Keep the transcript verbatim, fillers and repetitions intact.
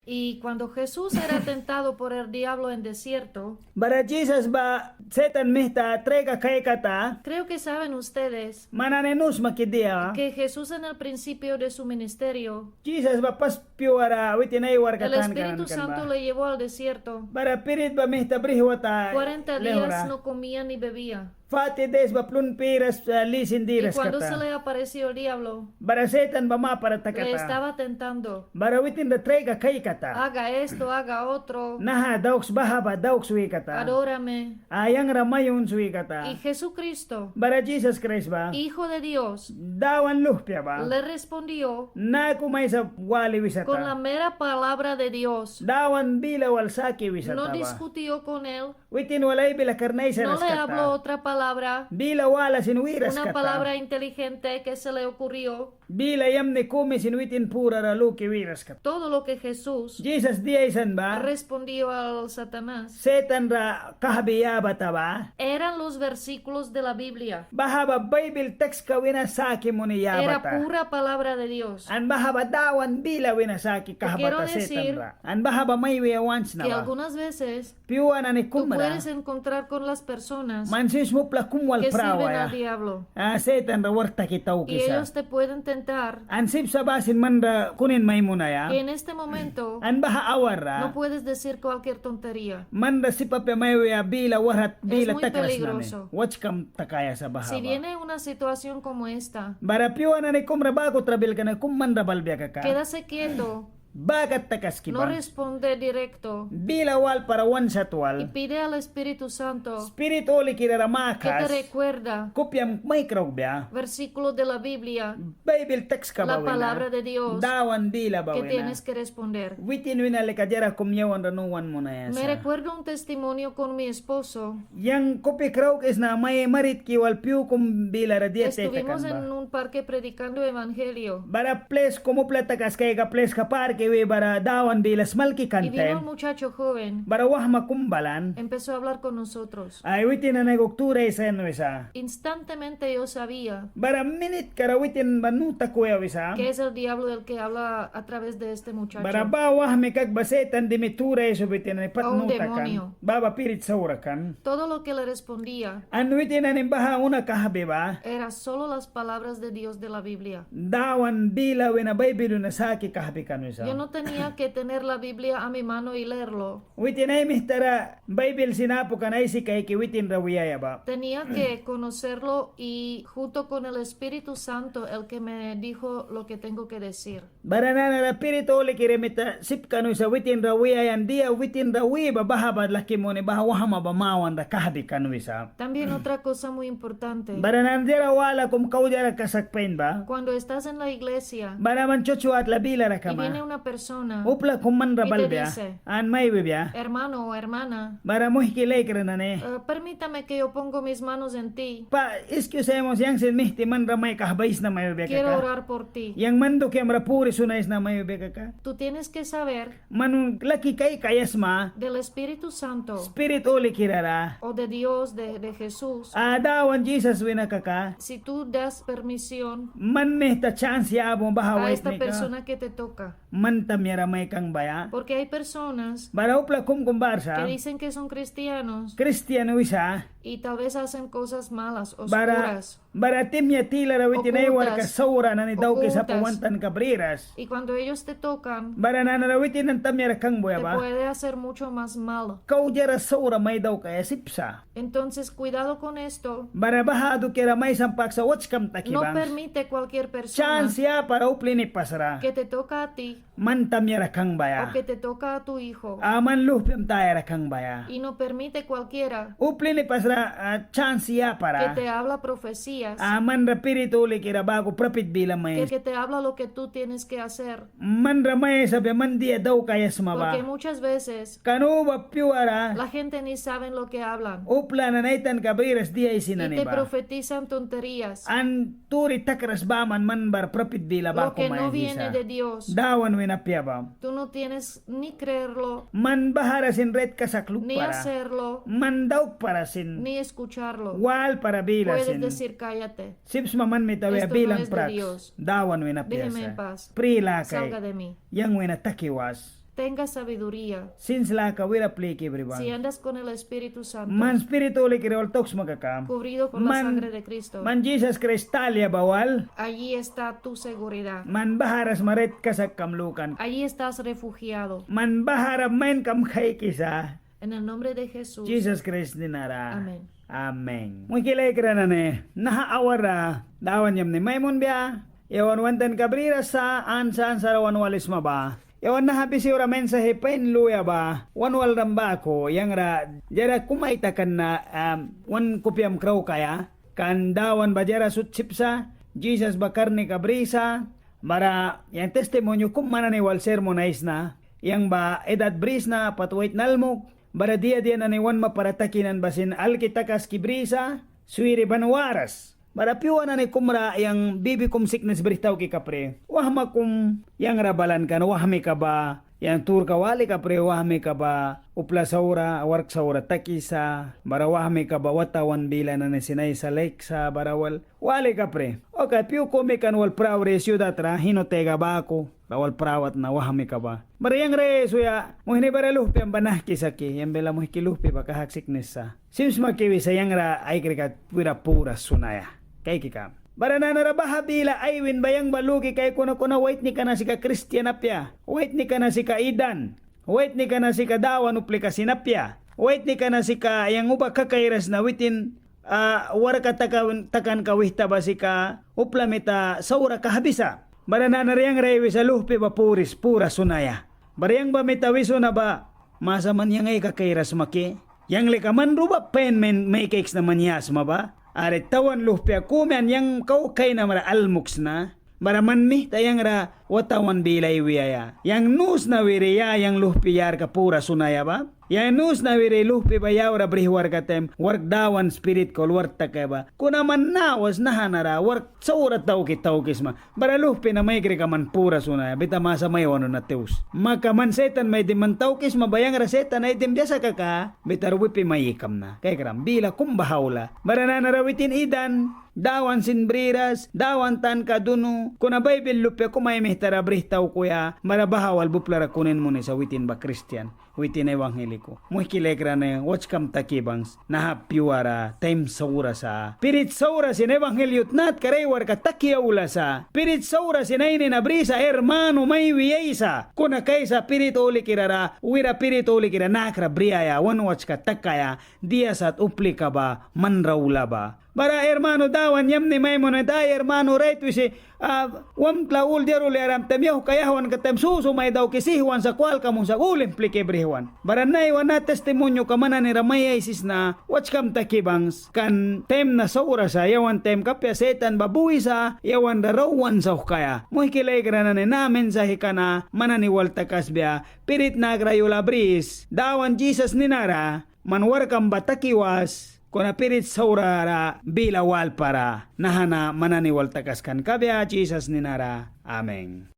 Y cuando Jesús era tentado por el diablo en desierto, bara Jisas ba Setan mita traika kaikata, creo que saben ustedes, man nani nu sma ki dia, que Jesús en el principio de su ministerio, Jisas ba pas pyuara witin ai warka tanka kan ba, el Espíritu Santo le llevó al desierto. Bara Spirit ba mita brih wata laihura. Cuarenta días no comía ni bebía. Forty days ba plun piras, ah, li sin diras kata. Y cuando se le apareció el diablo, bara Setan ba mapara takata, le estaba tentando. Bara witin ra traika kaikata. Haga esto, haga otro. Naha dauks, baha ba dauks wi kata. Adórame. Ah, yang ra mayuns wi kata. Y Jesucristo, bara Jisas Kraist ba, Hijo de Dios, Dawan luhpia ba, le respondió, naku maisa wali wisata, con la mera palabra de Dios. Dawan bila wal saki wisata ba. No discutió con él. Witin wal ai bila karna aisaras kata. No le habló otra palabra, bila wala sin wiras kata. Una palabra inteligente que se le ocurrió. Bila yamni kumi sin witin purara luki wiras kata. Todo lo que Jesús, Jisas dia aisan ba, respondió al Satanás, Setan ra kahbi yabata ba, eran los versículos de la Biblia. Baha ba Baibil tekska wina saki muni yabata. Era pura palabra de Dios. An baha ba Dawan bila wina saki kahbata Setan ra. Te quiero decir, an baha ba mai wiaia want sna ba, que algunas veces, pyua nani kum ra, tú puedes encontrar con las personas, man sip sma upla kum wal prawaia, que sirven al diablo. Ah, Setan ra wark taki taukisa. Y ellos te pueden tentar. An sip sa ba sin man ra kunin mai munaia. Y en este momento, an baha awarra, no puedes decir cualquier tontería. Man ra sip apia mai wiaia bila warhat, bila takras nani. Es muy peligroso. Watskam takaia sa baha ba. Si viene una situación como esta, bara pyua nani kum ra baku trabilka nani kum man ra balbia kaka, quédase quieto. Baha kat takaski ba. No responde directo. Bila walpara wan sat wal. Y pide al Espíritu Santo, Spirit Hulikira ra makas, que te recuerda, kupiam mai kraukbia, versículo de la Biblia, Baibil tekska ba wina, la palabra de Dios, Dawan bila ba wina, que tienes que responder. Witin wina lika diara kum yawan ra nu wan munaia sa. Me recuerdo un testimonio con mi esposo. Yang kupi kraukisna mai maritki wal pyu kum bilara dia takan ba. Estuvimos en un parque predicando evangelio. Bara plis kum upla takaskaika pliska parki wi bara Dawan bila smalki kan taim. Y vino un muchacho joven. Bara wahma kum balan. Empezó a hablar con nosotros. Ai witin nani kuk turai sa wisa. Instantemente yo sabía. Bara minitkara witin ba nu takbia wisa. Que es el diablo el que habla a través de este muchacho. Bara ba wahmika ba Setan dimi turai sa witin nani pat nu takan. O un demonio. Baha ba spirit saura kan. Todo lo que le respondía, an witin nani baha una kahbi ba, era solo las palabras de Dios de la Biblia. Dawan bila wina, Baibil wina saki kahbi kan wisa. Yo no tenía que tener la Biblia a mi mano y leerlo. Witin ai mihtara Baibil sin apu kan aisi kaiki witin ra wiaia ba. Tenía que conocerlo y junto con el Espíritu Santo, el que me dijo lo que tengo que decir. Bara nanara Spirit Hulikira mita sip kan wisa witin ra wiaia an dia witin ra wi ba baha ba laki muni baha wahma ba mawanra kahbi kan wisa. También otra cosa muy importante. Bara nani diara wala kum kau diara kasak pain ba. Cuando estás en la iglesia, bara man chuch watla bilara kama, y viene una persona, upla kum man ra balbia, y te dice, an mai wibia, hermano o hermana, bara muihki laikra nani, eh, permítame que yo pongo mis manos en ti. Pa, excusemos, yang sin mihti man ra mai kahbaisna mai wibia kaka. Quiero orar por ti. Yang man dukiamra puri sunaisna mai wibia kaka. Tú tienes que saber, man laki kaikaia sma, del Espíritu Santo, Spirit Hulikira ra, o de Dios, de, de Jesús, a Dawan Jisas wina kaka. Si tú das permisión, man mita chans yabuma baha waitnika, a esta persona que te toca, man tamyara mai kangbaia. Porque hay personas, bara upla kum kum bara sa, que dicen que son cristianos, kristian wisa, y tal vez hacen cosas malas, oscuras, bara tihmia tilara witin ai warka saura nani daukisa sapa wan tanka briras. Y cuando ellos te tocan, bara nanara witin nani tamyara kangbaia ba, te puede hacer mucho más mal. Kau diara saura mai daukaia sip sa. Entonces, cuidado con esto. Bara baha dukiara mai sampaksa watskam taki bangs. No permite cualquier persona, chans yapara upla inipasra, que te toca a ti, man tamyara kangbaia, o que te toca a tu hijo, a man luhpiam tayara kangbaia. Y no permite cualquiera, upla inipasra, a, chans yapara, que te habla profecías, a man ra Spirit Hulikira baku prapit bila mai, que, que te habla lo que tú tienes que hacer. Man ra mai aisabia man dia daukaia sma ba. Porque muchas veces, kan uba pyuara, la gente ni saben lo que hablan, upla nani ai tanka briras dia aisi nani ba, y te profetizan tonterías. An turi takras baman man bara prapit bila baku mai aisisa. Lo que no viene de Dios, Dawan wina apia ba. Tú no tienes ni creerlo, man bahara sin rait kasak lukpara, ni hacerlo, man daukpara sin, ni escucharlo, walpara bila sin. Puedes decir, cállate. Sip sma man mita wia, bilam praks. Esto no es de Dios. Dawan wina apia sa. Déjeme en paz. Pri lakaia. Salga de mí. Yang wina taki was. Tenga sabiduría. Sins laka wira pliki bri ba. Si andas con el Espíritu Santo. Man Spirit Hulikira wal tauksma kaka. Cubrido por la sangre de Cristo. Man Jisas Kraist talia ba wal. Allí está tu seguridad. Man bahara sma rait kasakkam lukan. Allí estás refugiado. Man bahara main kam kaikisa. En el nombre de Jesús. Jisas Kraist nina ra. Amén. Amén. Muihki laikra nani, naha awarra Dawan yamni mai munbia. Yawan wan tanka briras sa, ansa ansara wan walisma ba. Yawan naha bisiura mensaje pain luya ba wan walram baku, yang ra diara kum ai takan na, am, wan kupiam kraukaia. Kan Dawan ba diara sut sip sa, Jisas ba karnika brisa, bara yang testimonio kum man nani wal sermon aisna, yang ba edad brisna, pat waitna almuk, bara dia dia nani wan mapara taki nani ba sin alki takaski brisa, swiri ban waras. Bara pyua nani kum ra yang bibi kum siknis brih tauki kapri, wahma kum yang ra balan kan, wahmika ba yang turka wali kapri, wahmika ba upla saura, wark saura takisa, bara wahmika ba watawan bila nani sin aisa laik sa, bara wal wali kapri. Oke, pyu kumi kan wal prawri ciudad ra, hinu tega baku ra wal prawatna wahmika ba. Bara yang ra swia muihni bara luhpiam ba nahki saki, yang bila muihki luhpi ba kahak siknis sa. Sim sma ki wisa yang ra aikrika wira pura sunaia. Kaiki ka. Bara nanara baha bila ai win ba yang ba luki kaikuna, kuna waitnika na sika kristian apia. Waitnika na sika idan. Waitnika na sika Dawan uplika sin apia. Waitnika na sika yang uba kakairas na witin, ah, warka takan, takanka wihta ba sika upla mita saura kahbisa. Bara nanara yang ra ai wisa luhpi ba puris, pura sunaia. Bara yang ba mita wisuna ba, masa man yang ai kakairas sma ki. Yang lika man ruba pain mai, mai kaiksna man ya sma ba. Are tawan luhpia kumi an yang kau kainamra almuk sna. Bara man mihta yang ra watawan bila ai wiaia. Yang nu sna wiri ya yang luhpi yarka pura sunaia ba. Yang nu sna wiri luhpi ba yaura brih warka taim wark Dawan spiritka wal wark takaia ba. Kuna man nawas naha nara wark saura tauki taukisma. Bara luhpi na maikrika man pura sunaia, bita masa mai wan wina tiws. Maka man Setan mai diman taukisma ba yang ra Setan ai dimbia sa kaka, bita ra wipi mai ikamna. Kaikram, bila kum baha aula. Bara nanara witin idan, Dawan sin briras, Dawan tanka dunu, kuna Baibil lupia kum ai mihtara brih taukuya, bara baha wal ba upla ra kunin munisa witin ba kristian. Witin evangélico. Muihki laikra nani, watskam taki bangs. Naha pyuara taim saura sa. Spirit saura sin evangelio tnatkara ai warka taki aula sa. Spirit saura sin ai nina brisa hermano mai wiaisa. Kuna kaisa Spirit Hulikira ra, wira Spirit Hulikira nakra briaia, wan watska takaia, dia sat uplika ba, man ra aula ba. Bara hermano Dawan yamni mai munbia, ai hermano rait wisi, ah, wamtla ul diara ul yaram taim yauhka yahwanka taim susu mai dauki sihwan sa kwalka musa ulin pliki brihwan. Bara naiwa na testimonioka man nanira mai aisisna, watskam taki bangs, kan taim na saura sa, yawan taimka apia Setan ba buisa, yawan ra rau wan sauhkaia. Muihki laikra nani, na mensajeka na man nani wal takaskbia, Spirit nakra aula bris, Dawan Jisas ninara, man warkam ba taki was, kuna Spirit saura ra bila walpara. Naha na man nani wal takaskan kabia Jisas ninara. Amen.